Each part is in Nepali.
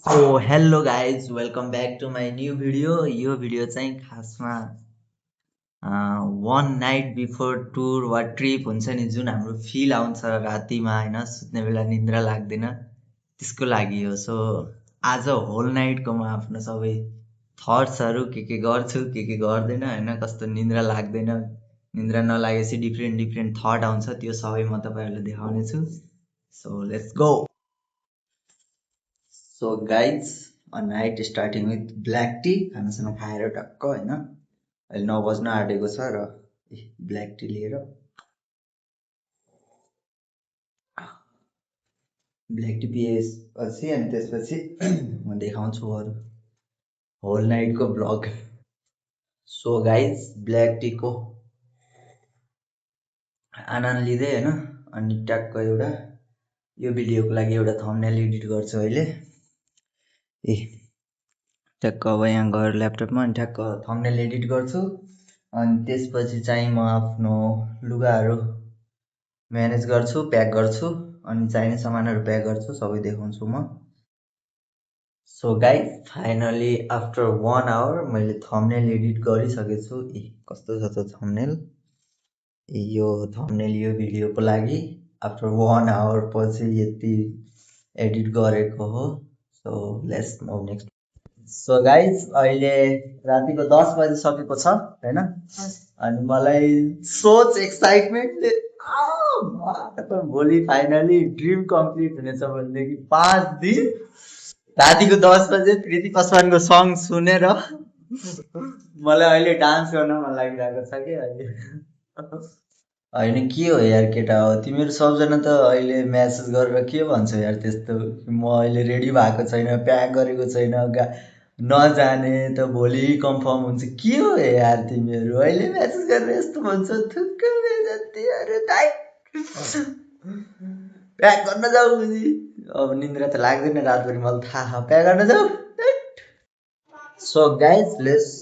So hello guys welcome back to my new video. यो भिडियो चाहिँ खासमा वान नाइट बिफोर टुर वा ट्रिप हुन्छ नि, जुन हाम्रो फिल आउँछ रातिमा होइन, सुत्ने बेला निन्द्रा लाग्दैन, त्यसको लागि हो। सो आज होल नाइटको म आफ्नो सबै थट्सहरू के गर्छु के गर्दैन होइन, कस्तो निन्द्रा लाग्दैन, निन्द्रा नलागेपछि डिफ्रेन्ट डिफ्रेन्ट थट आउँछ, त्यो सबै म तपाईँहरूलाई देखाउने छु। So let's go. So guys night starting with black tea खानासाना खाएर टक्क होइन, अहिले 9 बज्न आँटेको छ र ब्ल्याक टी लिएर ब्ल्याक टी पिएपछि अनि त्यसपछि म देखाउँछु अरू whole नाइटको blog. So guys black टीको आनन्द लिँदै होइन, अनि ट्याक्क एउटा यो भिडियोको लागि एउटा थम्बनेल एडिट गर्छु अहिले। ट्याक्क अब यहाँ गएर ल्यापटपमा अनि ठ्याक्क थम्बनेल एडिट गर्छु, अनि त्यसपछि चाहिँ म आफ्नो लुगाहरू म्यानेज गर्छु, प्याक गर्छु, अनि चाहिने सामानहरू प्याक गर्छु, सबै देखाउँछु म। So guys finally after 1 hour मैले थम्बनेल एडिट गरिसकेको छु। कस्तो छ त थम्बनेल, यो थम्बनेल यो भिडियोको लागि आफ्टर 1 आवर पछि यति एडिट गरेको हो। So let's move next. So guys अहिले रातिको 10 बजिसकेको छ होइन, अनि मलाई सोच एक्साइटमेन्टले भोलि फाइनली ड्रिम कम्प्लिट हुनेछ भनेदेखि 5 दिन रातिको 10 बजे प्रीति पासवानको सङ सुनेर मलाई अहिले डान्स गर्न मन लागिरहेको छ कि अहिले। होइन के हो यार केटा हो तिमीहरू सबजना त अहिले म्यासेज गरेर के भन्छौ यार त्यस्तो, म अहिले रेडी भएको छैन, प्याक गरेको छैन, नजाने त भोलि कन्फर्म हुन्छ, के हो यार तिमीहरू अहिले म्यासेज गरेर यस्तो भन्छौ, थुक्क बेइज्जतीहरू प्याक गर्न जाऊ बुझी। अब निन्द्रा त लाग्दैन रातभरि, मलाई थाहा, प्याक गर्न जाऊ। So guys let's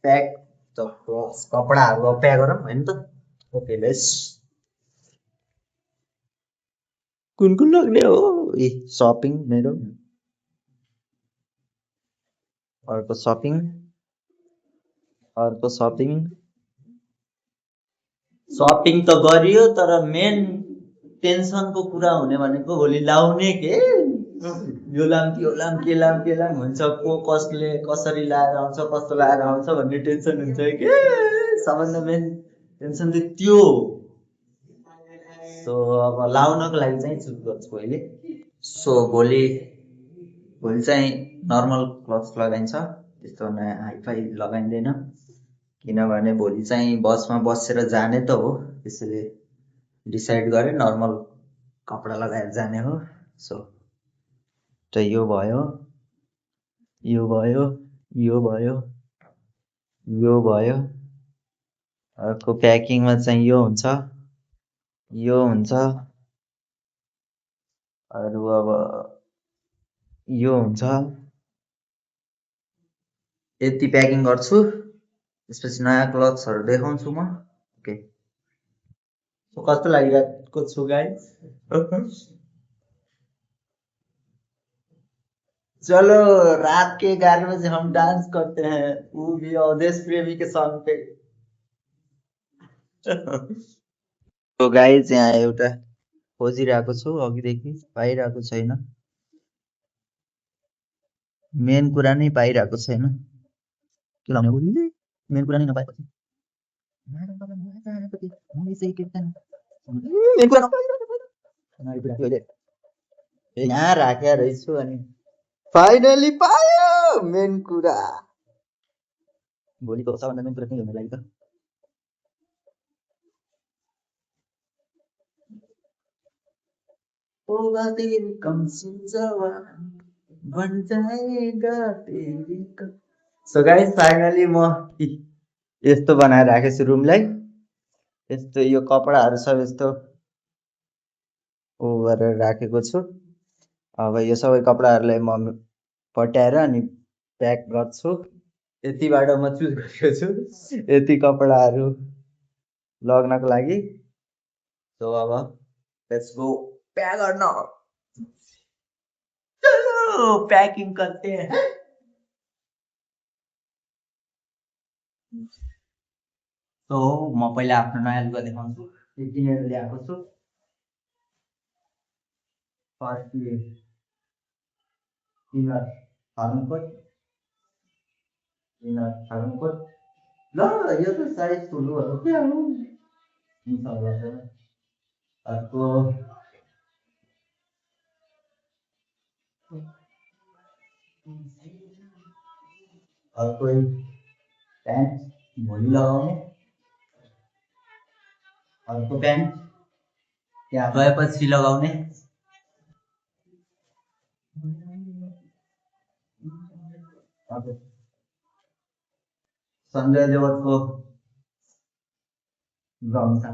pack the clothes, कपडाहरू अब प्याक गरौँ होइन त। ओके लेट्स, कुन कुन लग्ने हो सपिङ मेरो, अर्को सपिङ, अर्को सपिङ, सपिङ त गरियो तर मेन टेन्सनको कुरा हुने भनेको भोलि लाउने के, यो लाम त्यो लाम के लाम के लाम हुन्छ, को कसले कसरी लाएर आउँछ कस्तो लाएर आउँछ भन्ने टेन्सन हुन्छ के, सबभन्दा मेन टेन्सन चाहिँ त्यो। सो अब लाउनको लागि चाहिँ चुज गर्छु अहिले। सो भोलि भोलि चाहिँ नर्मल क्लथ्स लगाइन्छ, त्यस्तो नयाँ हाइफाई लगाइँदैन, किनभने भोलि चाहिँ बसमा बसेर जाने त हो, त्यसैले डिसाइड गरेँ नर्मल कपडा लगाएर जाने हो। सो त यो भयो, यो भयो, यो भयो, यो भयो, अर्को प्याकिङमा चाहिँ यो हुन्छ, यो हुन्छ, अरू अब यो हुन्छ, यति प्याकिङ गर्छु, त्यसपछि नयाँ क्लथ्सहरू देखाउँछु म। ओके सो कस्तो लागिरहेको छु गाइस। चलो रात के 11 बजे हम डांस करते हैं, वो भी अवधेश प्रेमी के सॉन्ग पे। तो गाइज यहाँ एउटा खोजिरहेको छु, अघिदेखि पाइरहेको छैन, मेन कुरा नै पाइरहेको छैन, के लाउने बोली मेन कुरा नै नपाएपछि यहाँ राखेर रहेछु अनि फाइनली पायो मेन कुरा, भोलिको सबभन्दा मेन कुरा के हुने लागि त। होगा तेरी कम सी जवानी बन जाएगा तेरी कम। सो गाइस फाइनली म यस्तो बनाएर राखेको छु रुमलाई, यस्तो यो कपडाहरू सब यस्तो उ गरेर राखेको छु। अब यो सबै कपडाहरूलाई म पट्याएर अनि प्याक गर्छु, यतिबाट म चुज गरेको छु यति कपडाहरू लग्नको लागि। सो अब लेट्स गो प्याक गर्न। पैकिंग करते हैं। तो म पहिला आफ्नो नयाँ लुगा देखाउँछु के किनेर ल्याएको छु। फर्स्ट इनर फार्मकोट ल यो त साइज ठुलोहरू के हो अर्को अर्को प्यान्ट भोलि लगाउने, अर्को प्यान्ट त्यहाँ गएपछि लगाउने, सञ्जय देवतको गम्छा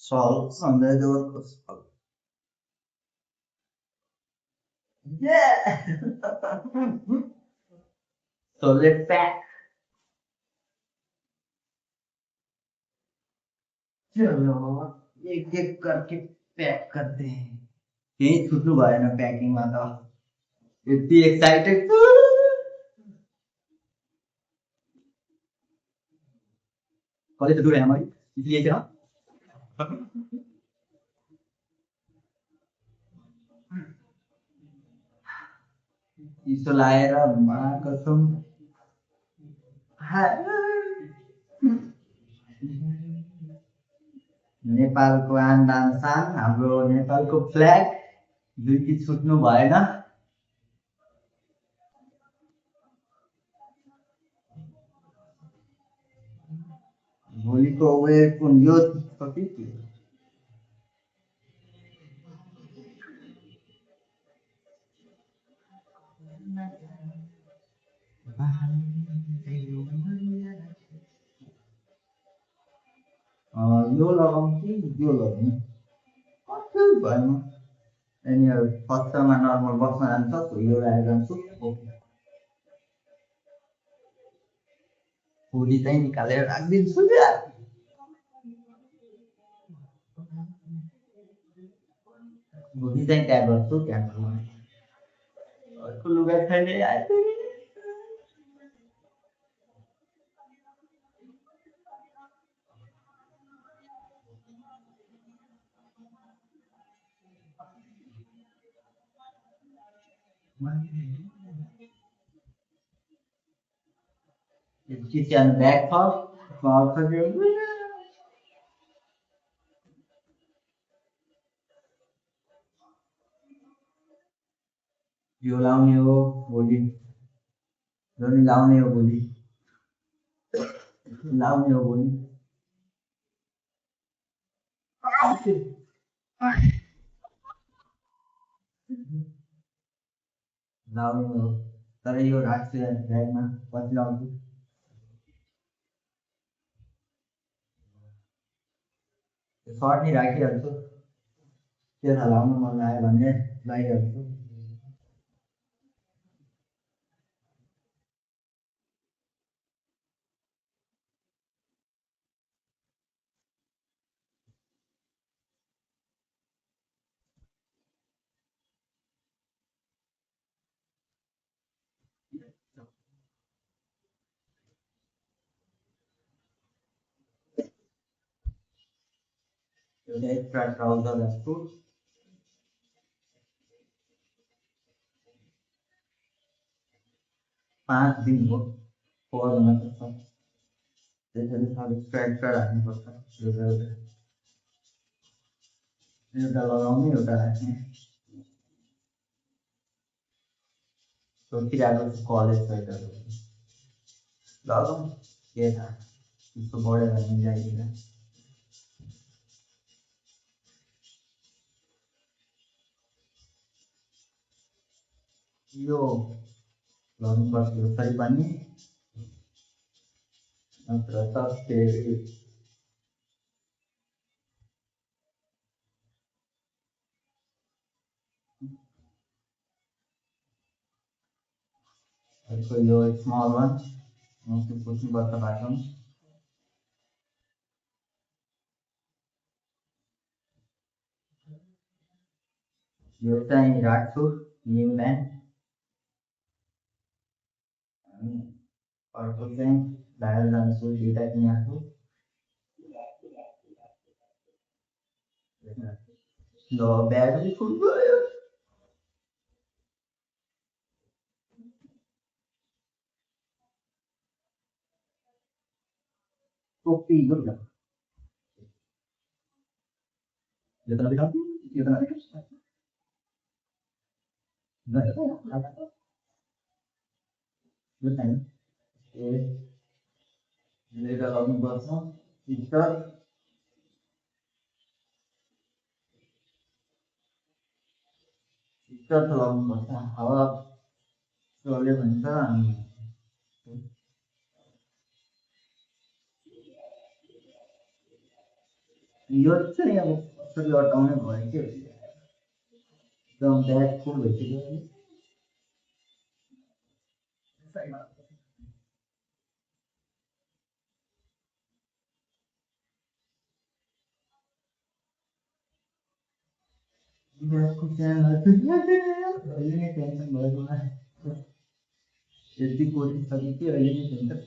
सल, सञ्जय देवतको सल। So let's pack. चलो एक एक करके पैक करते हैं। यही छुट्नु भएन प्याकिङमा त यति एक्साइटेड छु। कलेज त दूर है हमारी इसलिए क्या चिसो लाएर कसम नेपालको आन बान शान हाम्रो नेपालको फ्ल्याग दुईटी छुट्नु भएन। भोलिको वे कुन यो कति यो लगाउँ कि यो लगाउँ कति भएन। अनि फर्स्टमा नर्मल बस्न जान्छ यो लगाएर जान्छु। भोलि चाहिँ निकालेर राखिदिन्छु। भोलि चाहिँ त्यहाँ गर्छु त्यहाँ अर्को लुगा छैन किचन ब्याग छ यो लाउने हो भोलि लाउने हो भोलि लाउने हो भोलि लाउने हो तर यो राख्छु ब्यागमा पछि लाउँछु। सर्ट नि राखिहाल्छु त्यसलाई लाउनु मन लाग्यो भने लगाइहाल्छु। एक्स्ट्रा ट्राउजर जस्तो 5 दिन हो 4 हुन सक्छ त्यसैले सब एक्स्ट्रा राख्नुपर्छ। एउटा लगाउने एउटा राख्ने सोचिरहेको छु कलेज स्वेटरहरू लगाउँ के थाहा त्यस्तो बढ्यो भने ल्याइदिएर। यो गर्नुपर्छ यसरी पनि नत्र त फेरि अर्को यो स्मल वान पुस्नुपर्छ बाटोमा। यो चाहिँ राख्छु न्यू प्यान्ट अनि अर्को चाहिँ बाहिर जान्छु दुईवटा किनेको छु ल ब्याट्री फुल भयो टोपी गुड यो त नबिगाऊ यो त नबिगाऊ यो छैन ए लिएर लगाउनुपर्छ स्टिकर स्टिकर त लगाउनुपर्छ हावा चल्यो भने त अनि यो चाहिँ अब कसरी अटाउने भयो के एकदम ब्याग फुल भइसक्यो ब्यागको च्यानल अहिले नै टेन्सन भयो यति कोसिस सके कि अहिले नै टेन्सन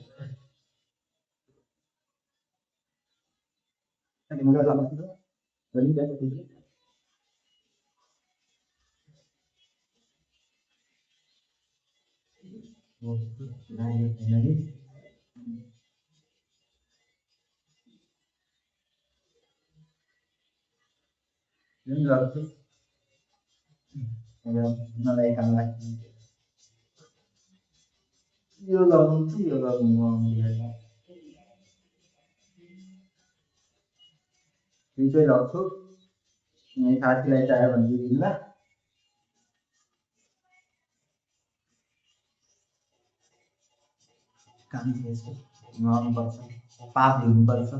अनि मगर लाग्छ पनि ब्याग कुछ वो नानी नानी जुन लाग्छ मलाई काम लाग्छ यो लगाउँछु यो लगाउनु आउँदैन दुईटै लाग्छु यहाँ साथीलाई चाहियो भने दिदिला काम त्यसको गर्नुपर्छ पाप हुनुपर्छ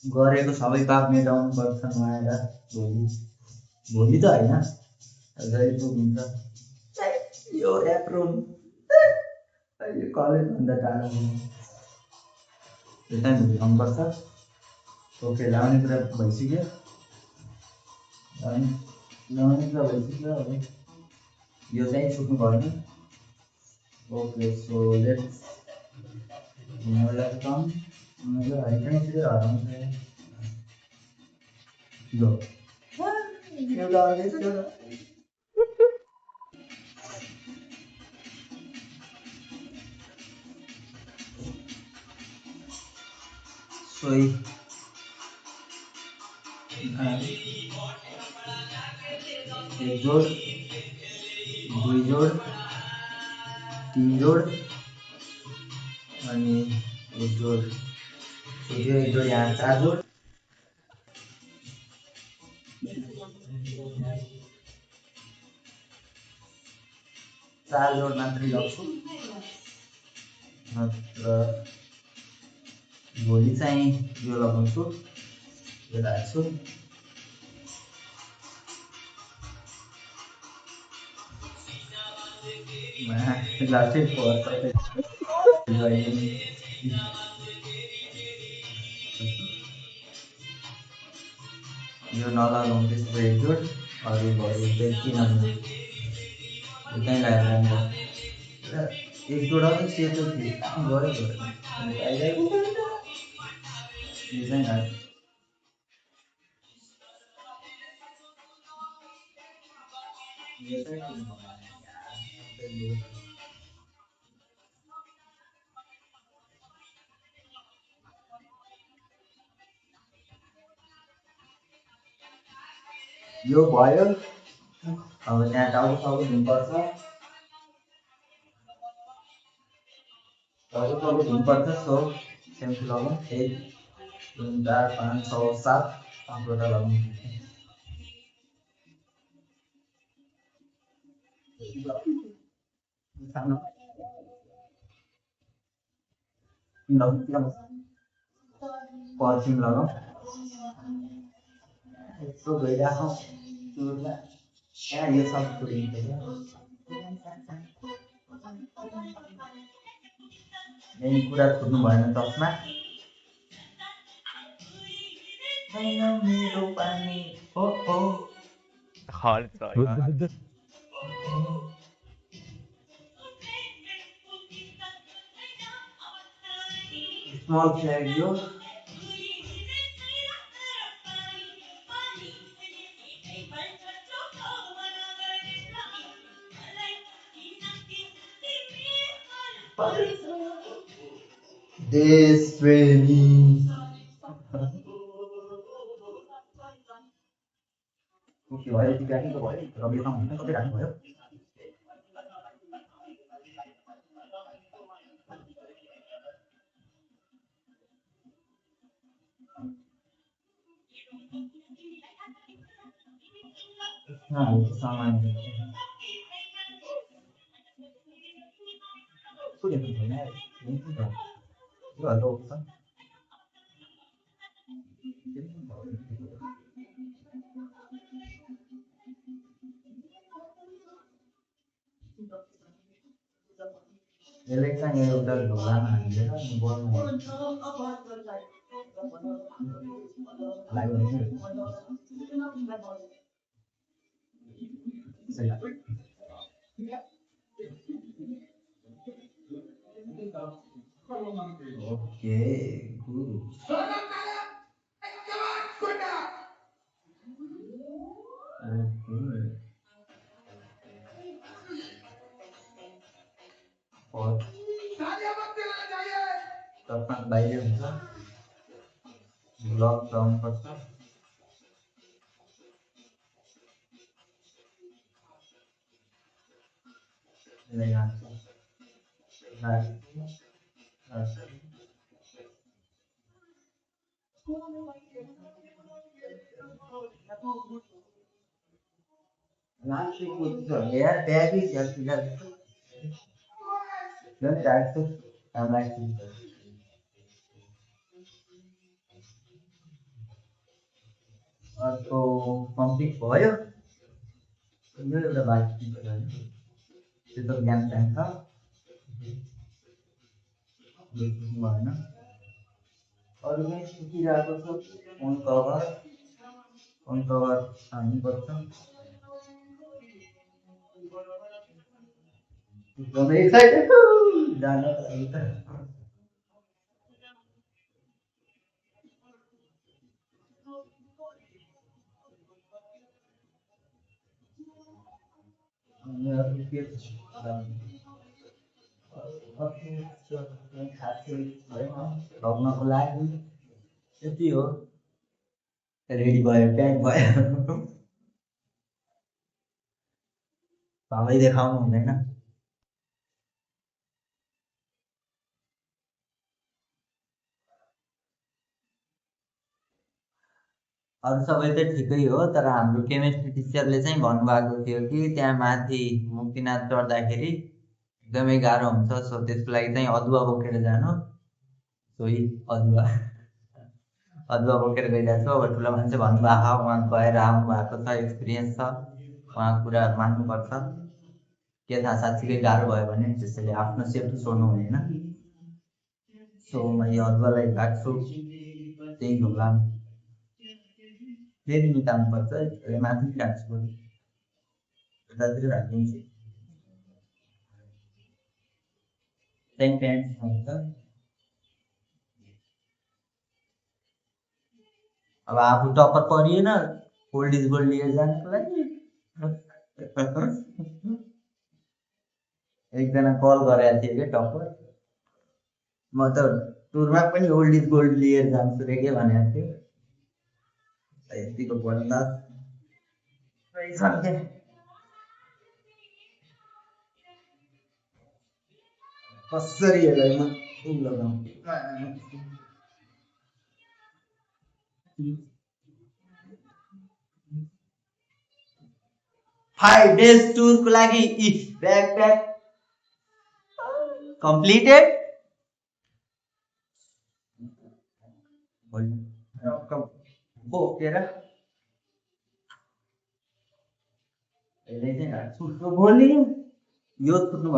गरेको सबै पाप मेटाउनु पर्छ नुहाएर भोलि भोलि त होइन जहिले पुगिन्छ यो एप्रोन अहिले कलेजभन्दा टाढा त्यो टाइम भोलि आउनुपर्छ ओके लाउने कुरा भइसक्यो अनि लाउने कुरा भइसक्यो अब यो चाहिँ छुट्नु भएन ओके सो लेट्स वेलकम यो हाइकनै चाहिँ हराउँछ यो एउटा आउँदैछ सोही एक जोड दुई जोड तीन जोड अनि एक जोड यो एक जोड यहाँ चार जोड चार जोड मात्रै लग्छु र भोलि चाहिँ यो लगाउँछु यो राख्छु लास्टै पर्छ यो नलगाउँ त्यसको एक जोड अरू भयो चाहिँ किन त्यहीँ लगाएर एक जोड अलिक सेतो थियो गऱ्यो यो चाहिँ लाग्छ यो भयो अब त्यहाँ टाउको धुनुपर्छ टाउको धुनुपर्छ सो सेम्पू लगाउँ 1 2 4 5 6 7 पाँचवटा लगाउँ पर्फ्युम लगाउँ यस्तो गइरहेको टुरमा यहाँ यो सब पुरिन्छ मेन कुरा छुट्नु भएन चस्मा छैन मेरो पानी ओ ओ खर्च स्मल फ्ल्याग यो देश प्रेमी के भयो टिका के भयो रविमा हुन्छ कतै राख्नु भयो सामान सुनेको छैन हेलो यसले चाहिँ एउटा ढोकामा हालेर बोल्नु ओके गुड तपाईँ बाहिर हुन्छ लकडाउन पर्छ यसलाई यार ब्याग अर्को कम्प्लिट भयो यो एउटा बाइक त्यो त ज्ञान चाहिन्छ भएन अरू पनि सुकिरहेको छ फोन कभर हाल्नुपर्छ एकदमै एक्साइटेड जानको लागि त लग्नको लागि यति हो रेडी भयो प्याक भयो सबै देखाउनु हुँदैन अरू सबै त ठिकै हो तर हाम्रो केमिस्ट्री टिचरले चाहिँ भन्नुभएको थियो कि त्यहाँ माथि मुक्तिनाथ चढ्दाखेरि एकदमै गाह्रो हुन्छ सो त्यसको लागि चाहिँ अदुवा बोकेर जानु सोही अदुवा बोकेर गइरहेको छु अब ठुलो मान्छे भन्नुभएको उहाँ गएर आउनु भएको छ एक्सपिरियन्स छ उहाँको कुरा मान्नुपर्छ के थाहा साँच्चीकै गाह्रो भयो भने त्यसैले आफ्नो सेफ्टी छोड्नु हुँदैन सो मैले अदुवालाई राख्छु त्यही ढोका फेरि निकाल्नुपर्छ माथि राख्छु यतातिर राखिदिन्छु त्यही प्यान्ट हुन्छ अब आफू टप्पर परिएन ओल्ड इज गोल्ड लिएर जानको लागि एकजना कल गरेको थियो कि टप्पर म त टुरमा पनि ओल्ड इज गोल्ड लिएर जान्छु रे के भनेको थियो यतिको बन्दा कसरी यसलाई म लगाउँ 5 days tour को लागि इफ ब्याकप्याक completed बोकेर भोलि यो छुट्नु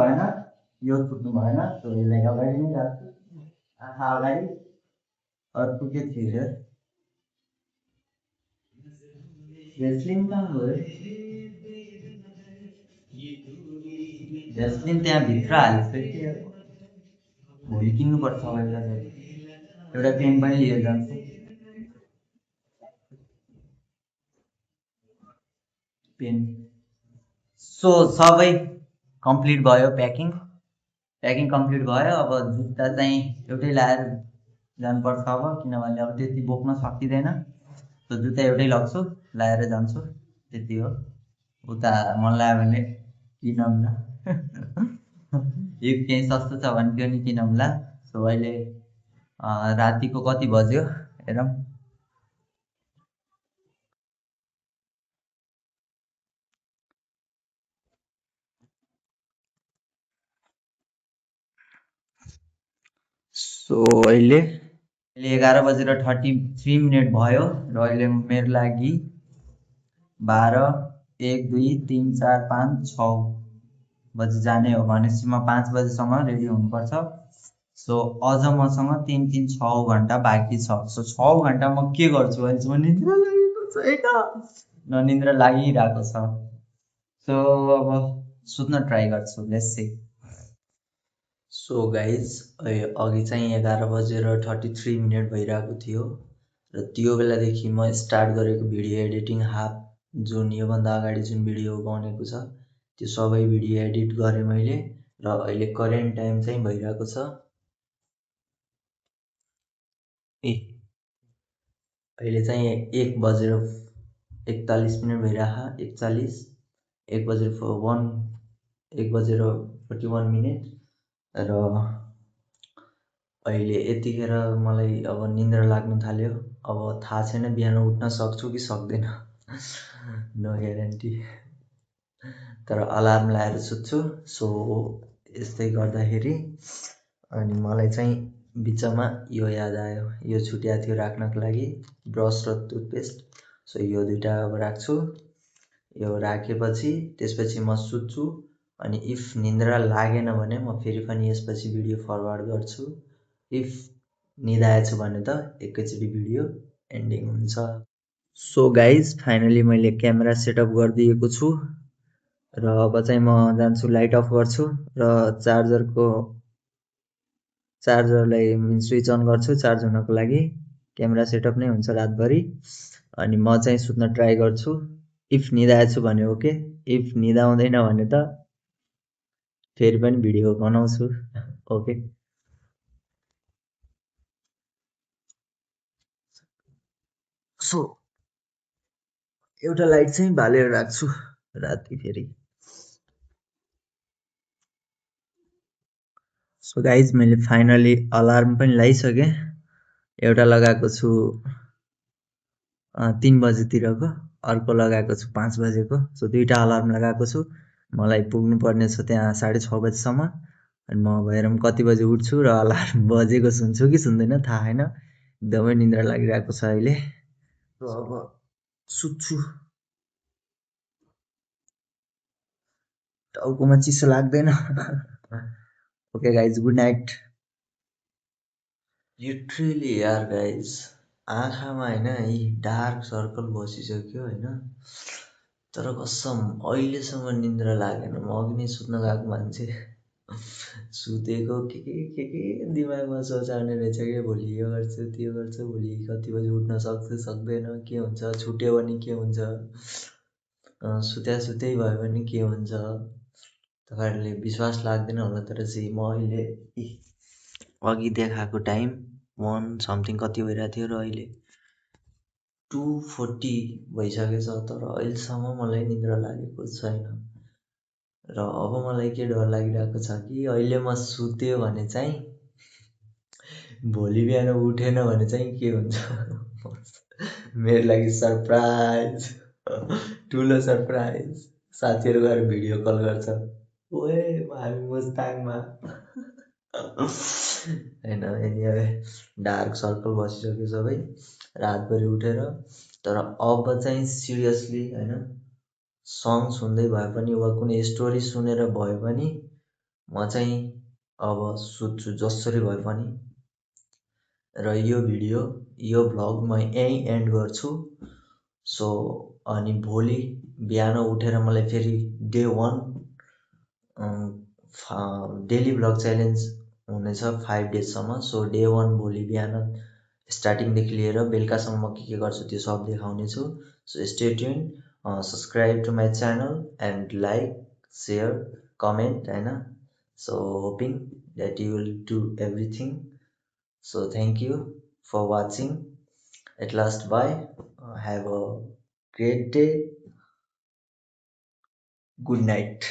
भएन सो यसलाई अगाडि नै राख्छु आँखा अगाडि अर्को के थियो जस्लिन कहाँ गयो? जस्लिन त्यहाँभित्र हालिसक्यो के अब। भोलि किन्नुपर्छ एउटा एउटा पेन पनि लिएर जान्छु। पेन सो सबै कम्प्लिट भयो प्याकिङ कम्प्लिट भयो। अब जुत्ता चाहिँ एउटै लाएर जानुपर्छ अब, किनभने अब त्यति बोक्न सकिँदैन। सो जुत्ता एउटै लग्छु, लाएर जान्छु, त्यति हो। उता मन लाग्यो भने किनौँला यो केही सस्तो छ भने त्यो नि किनौँला। सो अहिले रातिको कति बज्यो हेरौँ। सो अहिले 11:33 भयो र अहिले मेरो लागि 12, 1, 2, 3, 4, 5, 6 बजी जाने हो भनेपछि म 5 बजीसम्म रेडी हुनुपर्छ। सो अझ मसँग 3-6 घन्टा बाँकी छ। सो 6 घन्टा म के गर्छु? अहिलेसम्म निद्रा लागेको छैन, ननिद्रा लागिरहेको छ। सो अब सुत्न ट्राई गर्छु, लेट्स सी। सो गाइज अघि चाहिँ 11:33 भइरहेको थियो र त्यो बेलादेखि म स्टार्ट गरेको भिडियो एडिटिङ हाफ, जुन योभन्दा अगाडि जुन भिडियो बनेको छ त्यो सबै भिडियो एडिट गरेँ मैले। र अहिले करेन्ट टाइम चाहिँ भइरहेको छ अहिले चाहिँ 1:41 भइरहेको, 41, 1:41 र अहिले यतिखेर मलाई अब निन्द्रा लाग्न थाल्यो। अब थाहा छैन बिहान उठ्न सक्छु कि सक्दैन, नो ग्यारेन्टी। तर अलार्म लगाएर सुत्छु। सो यस्तै गर्दाखेरि अनि मलाई चाहिँ बिचमा यो याद आयो, यो छुट्याएको थियो राख्नको लागि, ब्रस र टुथपेस्ट। सो यो दुइटा अब राख्छु। यो राखेपछि त्यसपछि म सुत्छु। अनि इफ निन्द्रा लागेन भने म फेरि पनि यसपछि भिडियो फरवर्ड गर्छु। इफ निद आएछ भने त एकैचोटि भिडियो एन्डिङ हुन्छ। सो गाइज फाइनली मैले क्यामेरा सेटअप गरिदिएको छु र अब चाहिँ म जान्छु, लाइट अफ गर्छु र चार्जरलाई स्विच अन गर्छु चार्ज हुनको लागि। क्यामेरा सेटअप नै हुन्छ रातभरि। अनि म चाहिँ सुत्न ट्राई गर्छु। इफ निद आएछु भने ओके, इफ निद आउँदैन भने त फेरि पनि भिडियो बनाउँछु। ओके। सो एउटा लाइट चाहिँ बालेर राख्छु राति फेरि। सो गाइज मैले फाइनली अलार्म पनि लगाइसकेँ। एउटा लगाएको छु 3 बजेतिरको, अर्को लगाएको छु 5 बजेको। सो दुईवटा अलार्म लगाएको छु। मलाई पुग्नुपर्ने छ त्यहाँ 6:30 बजीसम्म। अनि म भएर कति बजी उठ्छु र अलार्म बजेको सुन्छु कि सुन्दैन थाहा छैन। एकदमै निन्द्रा लागिरहेको छ अहिले। र अब सुत्छु। टाउकोमा चिसो लाग्दैन। Okay guys, good night. Literally यार गाइज, आँखामा होइन यी डार्क सर्कल बसिसक्यो होइन। तर कसम अहिलेसम्म निन्द्रा लागेन। म अघि नै सुत्न गएको मान्छे, सुतेको के दिमागमा सोच आउने रहेछ कि भोलि यो गर्छु त्यो गर्छु, भोलि कति बजी उठ्न सक्छु सक्दैन, के हुन्छ, छुट्यो भने के हुन्छ, सुत्यै भयो भने के हुन्छ। तपाईँहरूले विश्वास लाग्दैन होला, तर चाहिँ म अहिले अघि देखाएको टाइम 1 समथिङ कति भइरहेको थियो र अहिले 2:40 भइसकेछ। तर अहिलेसम्म मलाई निद्रा लागेको छैन। र अब मलाई के डर लागिरहेको छ कि अहिले म सुत्यो भने चाहिँ भोलि बिहान उठेन भने चाहिँ के हुन्छ। मेरो लागि सरप्राइज, ठुलो सरप्राइज। साथीहरू गएर भिडियो कल गर्छ, ओए हामी मुस्ताङमा होइन। एनिवे डार्क सर्कल बसिसक्यो सबै रातभरि उठेर। तर अब चाहिँ सिरियसली होइन, सङ सुन्दै भए पनि वा कुनै स्टोरी सुनेर भए पनि म चाहिँ अब सुत्छु जसरी भए पनि। र यो भिडियो, यो भ्लग म यहीँ एन्ड गर्छु। सो अनि भोलि बिहान उठेर मलाई फेरि डे 1 डेली भ्लग च्यालेन्ज हुनेछ 5 डेजसम्म। सो डे 1 भोलि बिहान स्टार्टिङदेखि लिएर बेलुकासम्म म के गर्छु त्यो सब देखाउनेछु। So stay tuned, subscribe to my channel and like, share, comment होइन। So hoping that you will do everything. So thank you for watching. At last, bye. Have a great day. Good night.